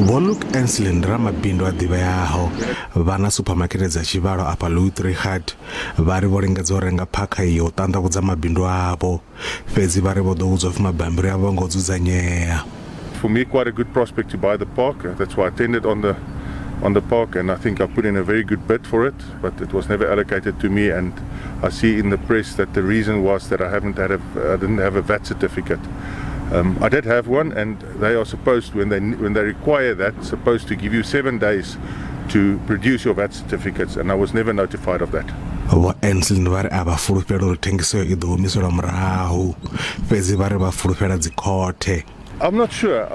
Vho Luke Enslin ndi ramabindu a ḓivheaho vha na suphamakete dza tshivhalo afha Louis Trichardt. Vha ri vho lingedza u renga phakha iyo u ṱanḓavhudza mabindu avho, fhedzi vha ri vho ḓo vhudzwa upfi mabambiri avho a ngo dzudzanyea. For me, quite a good prospect to buy the park. That's why I tendered on the park, and I think I put in a very good bid for it, but it was never allocated to me. And I see in the press that the reason was that I didn't have a VAT certificate. I did have one, and they are supposed, when they require that, supposed to give you 7 days to produce your VAT certificates, and I was never notified of that. Vho Enslin vha ri a vha fulufhela uri thengiso i ḓo humiselwa murahu, fhedzi vha ri vha fulufhela dzikhothe. I'm not sure.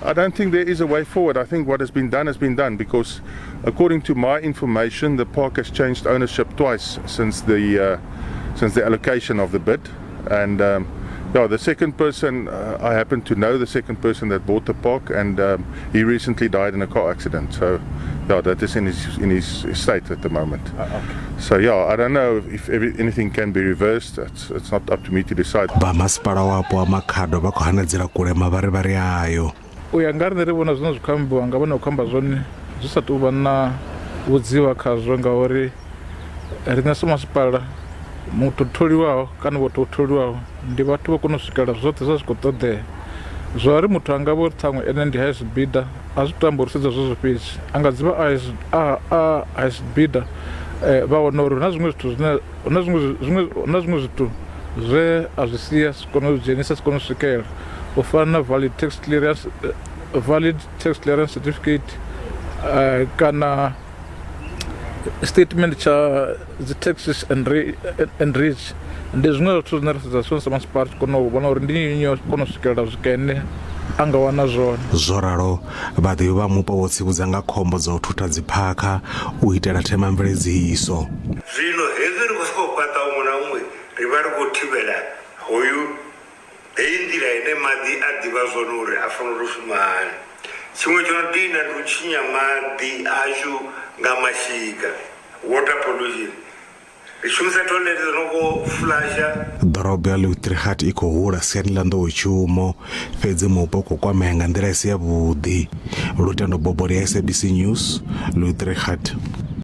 I don't think there is a way forward. I think what has been done has been done because, according to my information, the park has changed ownership twice since the allocation of the bid, and yeah, the second person, I happen to know the second person that bought the park, and he recently died in a car accident. So, yeah, that is in his estate at the moment. So yeah, I don't know if anything can be reversed. It's not up to me to decide. Vha masipala wapo wa Makhado vha khou hanedzela kule mavharivhari ayo. U ya nga riṋe ri vhona zwine zwi khou ambiwa nga vhane khou amba zwone zwi sa tou vha na vhudzivha khazwo, ngauri riṋe sa masipala muthu tholiwaho kana vho tou tholiwaho ndi vhathu vho kona u swikelela zwoṱhe zwa zwi khou ṱoḓea. Zwa uri muthu anga vho ri ṱhaṅwe ene ndi highest bidder a zwi to amba uri sedza zwezwo fhedzi, a nga dzivha a highest bidder, vha wana uri hu na zwiṅwe zwithu zwine hu na zwiṅwe zwithu zwe a zwi sia si kone u dzhenisa, si kone u swikelela, u fana na valid tax clearance certificate kana statement tsha dzi taxes and rates. Ndi zwiṅwe zwa zwithu zwine ra sedza zwone sa masipala, ri kone u vhona uri ndi nnyi o kona u swikelela zwikene a nga wana zwone. Zwo ralo, vhaḓivhi vha mupo vho tsivhudza nga khombo dza u thutha dziphakha u itela themamveledziso. Zwino hezwi ri khou sokou fhaṱa huṅwe na huṅwe, ri vha ri khou thivhela hoyu heyi nḓila ine maḓi a ḓivha zwone uri a fanela u shuma hani. Tshiṅwe tsho no dina ndi u tshinya maḓi ashu nga mashika, water pollution. Ri shumisa toilet dzo no khou flusha. Ḓorobo ya Louis Trichardt i khou hula siani ḽa nḓowetshumo, fhedzi mupo u khou kwamea nga nḓila i si yavhuḓi. Lutendo Boboli, SABC News, Louis Trichardt.